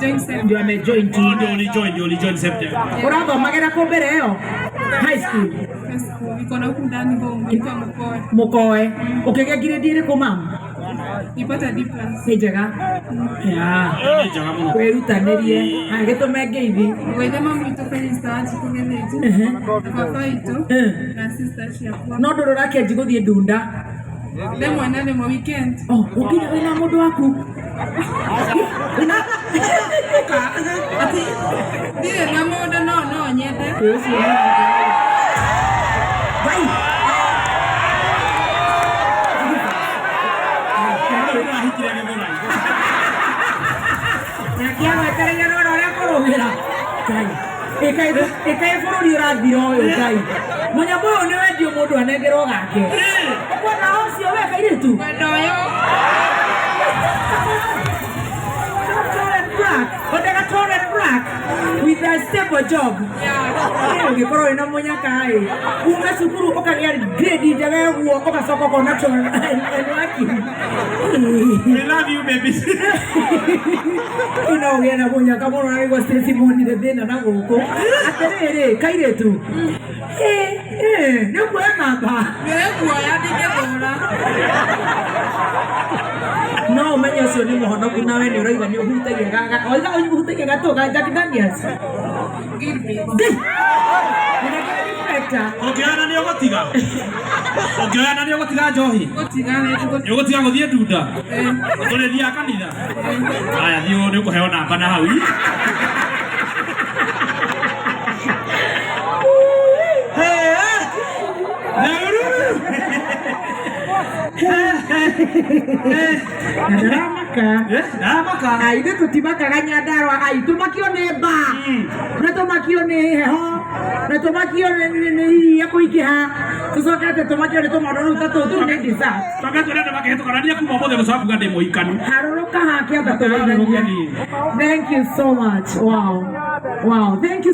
Join September. Ndio amejoin tu. Oh, ndio ulijoin, ndio ulijoin September. Ũrathomagĩra kũ mbere ĩyo? High school. High school. Iko na huku ndani home. Inaitwa Mukoe. Mũkoe. Ũkĩgĩa grade ĩrĩkũ mam? Nipata D plus. Nĩ njega. Yeah. Nĩ njega mũno. Wĩrutanĩrie. Haya, gĩtũme ngeithi. Ngwethe mamu witũ Felista Wanjikũ Gĩthĩnji. Na baba witũ na sister ciakwa. No ndũrĩ ũrakĩanji gũthiĩ ndunda. Rĩmwe na rĩmwe weekend. Oh, ũkinya wĩna mũndũ waku. Wĩna Ati ndirĩ na mũndũ no no nyende. Ũcio. Ngai. Ahikire Gĩthũrai. Nake agwetereire nona ũrĩa kũrũgĩra. Ngai. Ĩkaĩ bũrũri ũrathira ũyũ Ngai. Mũnyamũ ũyũ nĩ wendio mũndũ anengerwo gake. Ũkwenda ũcio we kairĩtu? Wendo ũyũ. Tall and black. Wendaga tall and black with a stable job. Yeah. Ũngĩkorwo wĩna mũnyaka ĩ, kuma cukuru ũkagĩa grade njega ũguo ũgacoka ũkona tall and working. We love you, baby. No ũgĩe na mũnyaka mũno na nĩguo Stacy monire thĩna na gũkũ. Atĩrĩrĩ, kairĩtu. Nĩ ũkuoya namba. Nĩguoya ndingĩthũra. No ũmenye ũcio nĩ mũhonoku nawe nĩ ũrauga nĩ ũhutagia gaga. Oiga ũhutagia gatũ ga Jack Daniels. Gilbert. Ngai! Nĩnekĩra reflector. Ũngĩoya nĩ ũgũtiga. Ũngĩoya nĩ ũgũtiga njohi. Gũtiga nĩ Nĩ ũgũtiga gũthiĩ ndunda. Ũtũrĩthiaga kanitha. Haya, thiĩ nĩ ũkũheo namba na hau. Na ndaramaka. Ndaramaka. Ai, ithuĩ tũtimakaga Nyandarua. Ai, tũmakio nĩ mbaa. Na tũmakio nĩ heho. Na tũmakio nĩ iria kũingĩha. Tũcoke atĩ tũmakio nĩ tũmaũndũ rĩu ta tũtũ rĩu nĩ dessert. Twambe twĩre andũ makĩhĩtũka na niĩ kuma ũmũthĩ gũcoka kuga ndĩ mũhikanu. Harũrũka haha kĩamba tũgeithanie. Thank you so much. Wow. Wow. Thank you.